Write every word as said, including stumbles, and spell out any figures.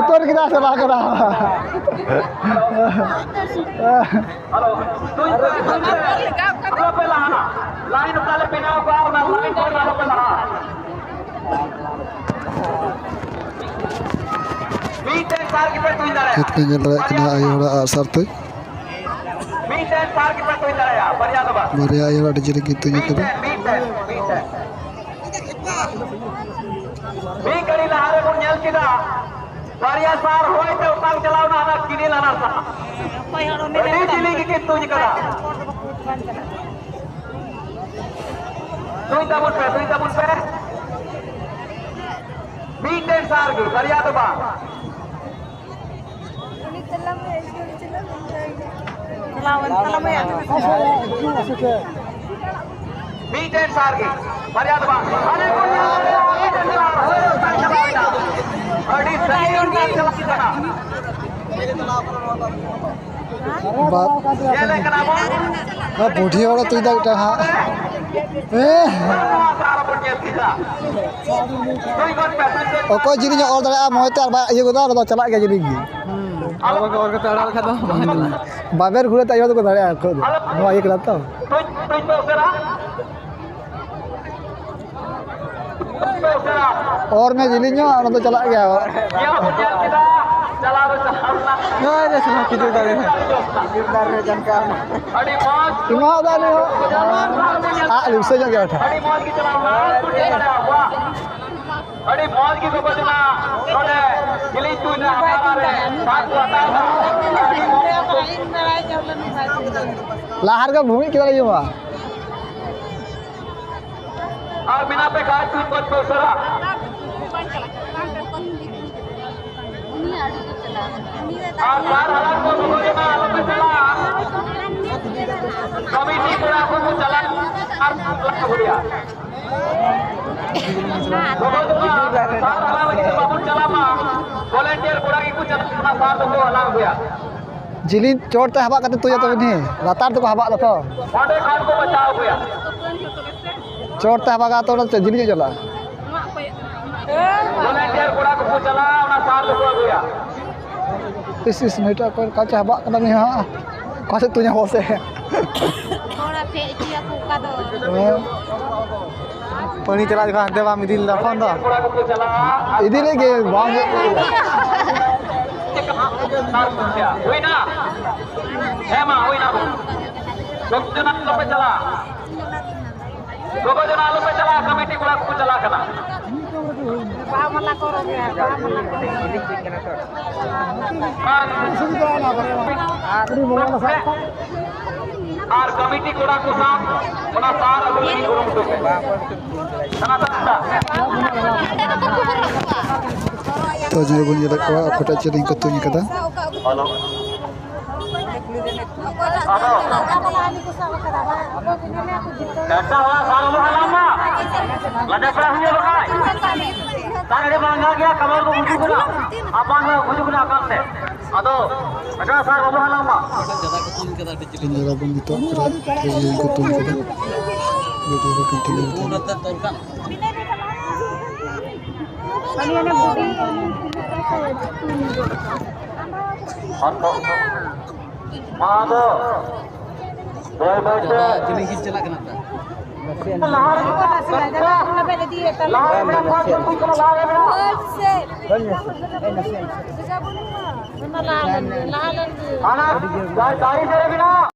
ᱩᱛᱟᱹᱨ ᱠᱮᱫᱟ ᱥᱮ ᱵᱟᱝ ᱠᱟᱱᱟ? ᱦᱮᱞᱳ, ᱛᱩᱭ ᱯᱮ, ᱛᱩᱭ ᱯᱮ᱾ ᱟᱞᱚ ᱯᱮ ᱞᱟᱦᱟᱜᱼᱟ᱾ ᱞᱟᱭᱤᱱ ᱚᱠᱟ ᱞᱮ ᱵᱮᱱᱟᱣ ᱠᱟᱜᱼᱟ, ᱚᱱᱟ ᱞᱟᱭᱤᱱ ᱠᱷᱚᱱ ᱟᱞᱚ ᱯᱮ ᱞᱟᱦᱟᱜᱼᱟ᱾ ᱢᱤᱫᱴᱮᱱ ᱥᱟᱨ ᱜᱮᱯᱮ ᱛᱩᱧ ᱫᱟᱲᱮᱭᱟᱜᱼᱟ᱾ ᱪᱮᱫ ᱯᱮ ᱧᱮᱞ ᱫᱟᱲᱮᱭᱟᱜ ᱠᱟᱱᱟ, ᱟᱭᱳ ᱦᱚᱲᱟᱜ ᱟᱜᱼᱥᱟᱨ ᱛᱩᱧ᱾ ᱢᱤᱫᱴᱮᱱ ᱥᱟᱨ ᱜᱮᱯᱮ ᱛᱩᱧ ᱫᱟᱲᱮᱭᱟᱜᱼᱟ, ᱵᱟᱨᱭᱟ ᱫᱚ ᱵᱟᱝ᱾ ᱵᱟᱨᱭᱟ ᱟᱭᱳ ᱦᱚᱲ ᱟᱹᱰᱤ ᱡᱤᱞᱤᱧ ᱠᱤᱱ ᱛᱩᱧ ᱠᱟᱫᱟ᱾ ᱢᱤᱫᱴᱮᱱ, ᱢᱤᱫᱴᱮᱱ, ᱢᱤᱫᱴᱮᱱ᱾ ᱢᱤᱫ ᱜᱷᱟᱹᱲᱤ ᱞᱟᱦᱟ ᱨᱮᱵᱚᱱ ᱧᱮᱞ ᱠᱮᱫᱟ, ᱵᱟᱨᱭᱟ ᱥᱟᱨ ᱦᱚᱭ ᱛᱮ ᱚᱴᱟᱝ ᱪᱟᱞᱟᱣ ᱮᱱᱟ ᱦᱟᱱᱟ ᱠᱮᱱᱮᱞ ᱦᱟᱱᱟ ᱥᱟᱦᱟ᱾ ᱟᱹᱰᱤ ᱡᱤᱞᱤᱧ ᱜᱮᱠᱤᱱ ᱛᱩᱧ ᱠᱟᱫᱟ᱾ ᱛᱩᱧ ᱛᱟᱵᱚᱱ ᱯᱮ, ᱛᱩᱧ ᱛᱟᱵᱚᱱ ᱯᱮ᱾ ᱢᱤᱫᱴᱮᱱ ᱥᱟᱨ ᱜᱮ, ᱵᱟᱨᱭᱟ ᱫᱚ ᱵᱟᱝ᱾ ᱢᱤᱫᱴᱮᱱ ᱥᱟᱨ ᱜᱮ, ᱵᱟᱨᱭᱟ ᱫᱚ ᱵᱟᱝ᱾ ᱦᱟᱱᱮ ᱠᱚ ᱧᱮᱞ ᱫᱟᱲᱮᱭᱟᱜᱼᱟ, ᱢᱤᱫᱴᱮᱱ ᱥᱟᱨ ᱦᱚᱭ ᱚᱴᱟᱝ ᱪᱟᱞᱟᱣ ᱮᱱᱟ᱾ ᱟᱹᱰᱤ ᱥᱟᱺᱜᱤᱧ ᱚᱴᱟᱝ ᱪᱟᱞᱟᱣ ᱠᱟᱱᱟ᱾ ᱵᱟ-, ᱧᱮᱞᱮ ᱠᱟᱱᱟ ᱵᱚᱱ᱾ ᱵᱟ-, ᱵᱩᱰᱷᱤ ᱦᱚᱲᱮ ᱛᱩᱧ ᱫᱟ ᱢᱤᱫᱴᱟᱝ ᱦᱟᱸᱜ᱾ ᱦᱮᱸ᱾ ᱱᱚᱣᱟ ᱥᱟᱨ ᱵᱚᱱ ᱧᱮᱞ ᱠᱮᱫᱟ᱾ ᱛᱩᱧ ᱜᱚᱫ ᱯᱮ, ᱛᱩᱧ ᱜᱚᱫ ᱯᱮ᱾ ᱚᱠᱚᱭ ᱡᱤᱞᱤᱧ ᱚᱨ ᱫᱟᱲᱮᱭᱟᱜᱼᱟ, ᱢᱚᱡᱽ ᱛᱮ ᱟᱨ ᱵᱟᱭ ᱤᱭᱟᱹ ᱜᱚᱫᱟ, ᱚᱱᱟ ᱫᱚ ᱪᱟᱞᱟᱜ ᱜᱮᱭᱟ ᱡᱤᱞᱤᱧ ᱜᱮ᱾ ᱦᱩᱸ᱾ ᱟᱵᱚ ᱜᱮ ᱚᱨ ᱠᱟᱛᱮ ᱟᱲᱟᱜ ᱞᱮᱠᱷᱟᱱ ᱫᱚ ᱵᱟᱝ ᱜᱟᱱᱚᱜᱼᱟ᱾ ᱵᱟᱵᱮᱨ ᱜᱷᱩᱨᱟᱹ ᱛᱮ ᱤᱭᱟᱹ ᱫᱚᱠᱚ ᱫᱟᱲᱮᱭᱟᱜᱼᱟ, ᱩᱱᱠᱩ ᱫᱚ᱾ ᱱᱚᱣᱟ ᱤᱭᱟᱹ ᱠᱟᱱᱟ ᱛᱚ᱾ ᱛᱩᱧ, ᱛᱩᱧ ᱯᱮ ᱩᱥᱟᱹᱨᱟ᱾ ᱚᱨ ᱢᱮ ᱡᱤᱞᱤᱧ ᱧᱚᱜ, ᱚᱱᱟ ᱫᱚ ᱪᱟᱞᱟᱜ ᱜᱮᱭᱟ᱾ ᱱᱚᱜᱼᱚᱭ ᱨᱮ ᱥᱟᱞᱟ ᱠᱤᱫᱩ ᱫᱟᱨᱮ ᱨᱮ᱾ ᱟᱹᱰᱤ ᱢᱚᱡᱽ᱾ ᱮᱢᱟ ᱫᱟ ᱱᱩᱭ ᱦᱚᱸ᱾ ᱟᱜ ᱞᱤᱯᱥᱟᱹ ᱧᱚᱜ ᱜᱮᱭᱟ ᱵᱮᱴᱟ᱾ ᱟᱹᱰᱤ ᱢᱚᱡᱽ ᱜᱮ ᱪᱟᱞᱟᱣ ᱮᱱᱟ᱾ ᱟᱹᱰᱤ ᱢᱚᱡᱽ ᱜᱮ ᱜᱚᱜᱚ ᱡᱚᱱᱟ ᱱᱚᱰᱮ ᱡᱤᱞᱤᱧ ᱛᱩᱧ ᱨᱮ ᱦᱟᱯᱲᱟᱢ ᱨᱮ ᱵᱷᱟᱜᱽ ᱠᱚ ᱦᱟᱛᱟᱣ ᱮᱫᱟ᱾ ᱟᱹᱰᱤ ᱢᱚᱡᱽ᱾ ᱞᱟᱦᱟ ᱨᱮᱜᱮ ᱵᱷᱩᱢᱤ ᱠᱮᱫᱟ ᱤᱭᱟᱹ ᱢᱟ᱾ ᱟᱨ ᱢᱮᱱᱟᱜ ᱯᱮ ᱠᱷᱟᱡ ᱛᱩᱧ ᱜᱚᱫ ᱯᱮ ᱩᱥᱟᱹᱨᱟ᱾ ᱟᱨ ᱥᱟᱨ ᱦᱟᱞᱟᱝ ᱠᱚ ᱵᱚᱫᱚᱞ ᱮᱱᱟ, ᱟᱞᱚ ᱯᱮ ᱪᱟᱞᱟᱜᱼᱟ᱾ ᱠᱚᱢᱤᱴᱤ ᱠᱚᱲᱟ ᱠᱚ ᱠᱚ ᱪᱟᱞᱟᱜ ᱟᱨ ᱵᱟᱠᱚ ᱦᱩᱭᱟ᱾ ᱵᱚᱫᱚᱞ ᱫᱚ ᱵᱟᱝ, ᱥᱟᱨ ᱦᱟᱞᱟᱝ ᱞᱟᱹᱜᱤᱫ ᱫᱚ ᱵᱟᱵᱚᱱ ᱪᱟᱞᱟᱜ ᱢᱟ᱾ ᱵᱷᱚᱞᱮᱱᱴᱤᱭᱟᱨ ᱠᱚᱲᱟ ᱜᱮᱠᱚ ᱪᱟᱞᱟᱜ ᱠᱟᱱᱟ, ᱥᱟᱨ ᱫᱚᱠᱚ ᱦᱟᱞᱟᱝ ᱟᱹᱜᱩᱭᱟ᱾ ᱡᱤᱞᱤᱧ ᱪᱚᱴ ᱛᱮ ᱦᱟᱵᱟᱜ ᱠᱟᱛᱮ ᱛᱩᱭᱟ ᱛᱚᱵᱮ ᱱᱤᱭᱟᱹ ᱞᱟᱛᱟᱨ ᱛᱮᱠᱚ ᱦᱟᱵᱟᱜ ᱫᱚ ᱛᱚ᱾ ᱚᱸᱰᱮ ᱠᱷᱚᱱ ᱠᱚ ᱵᱟᱪᱷᱟᱣ ᱟᱹᱜᱩᱭᱟ᱾ ᱪᱚᱴ ᱛᱮ ᱦᱟᱵᱟᱜᱟ ᱛᱚ, ᱚᱱᱟ ᱡᱤᱞᱤᱧ ᱧᱚᱜ ᱪᱟᱞᱟᱜᱼᱟ᱾ ᱵᱷᱚᱞᱮᱱᱴᱤᱭᱟᱨ ᱠᱚᱲᱟ ᱠᱚᱠᱚ ᱪᱟᱞᱟᱜᱼᱟ, ᱚᱱᱟ ᱥᱟᱨ ᱫᱚᱠᱚ ᱟᱹᱜᱩᱭᱟ᱾ ᱤᱥ, ᱤᱥ, ᱱᱩᱭᱴᱟᱜ ᱚᱠᱚᱭ ᱠᱟᱪᱟ ᱦᱟᱵᱟᱜ ᱠᱟᱱᱟ ᱱᱩᱭ ᱦᱚᱸ᱾ ᱚᱠᱟ ᱥᱮᱫ ᱛᱩᱧᱟ ᱵᱚᱞ ᱥᱮ? ᱛᱷᱚᱲᱟ ᱯᱮ ᱤᱫᱤᱭᱟᱠᱚ ᱚᱠᱟ ᱫᱚ᱾ ᱦᱮᱸ᱾ ᱯᱟᱹᱱᱤ ᱪᱟᱞᱟᱜ ᱡᱚᱠᱷᱚᱱ ᱦᱟᱱᱛᱮ ᱵᱟᱢ ᱤᱫᱤ ᱞᱮᱫᱟ ᱯᱷᱳᱱ ᱫᱚ? ᱤᱫᱤ ᱞᱮᱫ ᱜᱮ, ᱵᱟᱝ ᱦᱩᱭᱩᱜ ᱠᱟᱱᱟ᱾ ᱦᱩᱭᱱᱟ? ᱦᱮᱸ ᱢᱟ, ᱦᱩᱭᱱᱟ᱾ ᱜᱚᱜᱚ ᱡᱚᱱᱟ ᱟᱞᱚᱯᱮ ᱪᱟᱞᱟᱜᱼᱟ᱾ ᱜᱚᱜᱚ ᱡᱚᱱᱟ ᱟᱞᱚᱯᱮ ᱪᱟᱞᱟᱜᱼᱟ, ᱠᱚᱢᱤᱴᱤ ᱠᱚᱲᱟ ᱠᱚᱠᱚ ᱪᱟᱞᱟᱜ ᱠᱟᱱᱟ᱾ ᱵᱟᱦᱟ ᱢᱟᱞᱟ ᱠᱚ ᱦᱚᱨᱚᱜ ᱜᱮᱭᱟ, ᱵᱟᱦᱟ ᱢᱟᱞᱟ ᱠᱚ᱾ ᱟᱨ ᱟᱨ ᱠᱚᱢᱤᱴᱤ ᱠᱚᱲᱟ ᱠᱚ ᱥᱟᱶ ᱚᱱᱟ ᱥᱟᱨ ᱟᱹᱜᱩ ᱞᱟᱹᱜᱤᱫ ᱠᱩᱨᱩᱢᱩᱴᱩ ᱯᱮ᱾ ᱚᱱᱟ ᱥᱟᱨ ᱛᱚ ᱡᱟᱦᱟᱸᱭ ᱵᱚᱱ ᱧᱮᱞᱮᱫ ᱠᱚᱣᱟ, ᱚᱠᱚᱭᱴᱟᱜ ᱪᱮᱫ ᱤᱧ ᱠᱚ ᱛᱩᱧ ᱠᱟᱫᱟ᱾ ᱟᱫᱚ ᱮᱴᱟᱜ ᱦᱚᱲᱟᱜ ᱥᱟᱨ ᱟᱞᱚ ᱦᱟᱞᱟᱝ ᱢᱟ᱾ ᱞᱟᱡᱟ ᱯᱟᱲᱟ ᱦᱩᱭᱩᱜᱼᱟ ᱵᱟᱠᱷᱟᱡ᱾ ᱥᱟᱨ ᱟᱹᱰᱤ ᱢᱟᱨᱟᱝ ᱜᱮᱭᱟ, ᱠᱟᱢᱟᱨ ᱠᱚ ᱜᱩᱡᱩᱜ ᱠᱟᱱᱟ᱾ ᱟᱯᱟᱱ ᱦᱚᱸ ᱜᱩᱡᱩᱜ ᱠᱟᱱᱟ ᱟᱠᱟᱞ ᱛᱮ᱾ ᱟᱫᱚ ᱮᱴᱟᱜ ᱥᱟᱨ ᱵᱟᱵᱚ ᱦᱟᱞᱟᱝ ᱢᱟ᱾ ᱧᱮᱞ ᱟᱵᱚᱱ ᱱᱤᱛᱚᱜ ᱯᱨᱟᱭ ᱵᱷᱟᱹᱜᱤ ᱜᱮᱠᱚ ᱛᱩᱧ ᱠᱟᱫᱟ᱾ ᱵᱷᱤᱰᱤᱭᱳ ᱠᱚ ᱠᱚᱱᱴᱤᱱᱤᱭᱩ ᱛᱟᱦᱮᱱᱟ᱾ ᱢᱟ ᱟᱫᱚ ᱵᱟᱹᱭ ᱵᱟᱹᱭ ᱛᱮ ᱡᱤᱞᱤᱧ ᱜᱮ ᱪᱟᱞᱟᱜ ᱠᱟᱱᱟ ᱛᱚ᱾ ᱞᱟᱦᱟ ᱨᱮ ᱢᱮᱱᱟᱜ ᱠᱚᱣᱟ, ᱞᱟᱦᱟ ᱨᱮ ᱢᱮᱱᱟᱜ ᱠᱚᱣᱟ, ᱡᱚᱛᱚ ᱠᱚ ᱞᱟᱦᱟ ᱨᱮ ᱢᱮᱱᱟᱜ ᱠᱚᱣᱟ᱾ ᱦᱟᱱᱟ ᱫᱟᱨᱮ ᱫᱟᱨᱮ ᱨᱮ ᱢᱮᱱᱟᱜ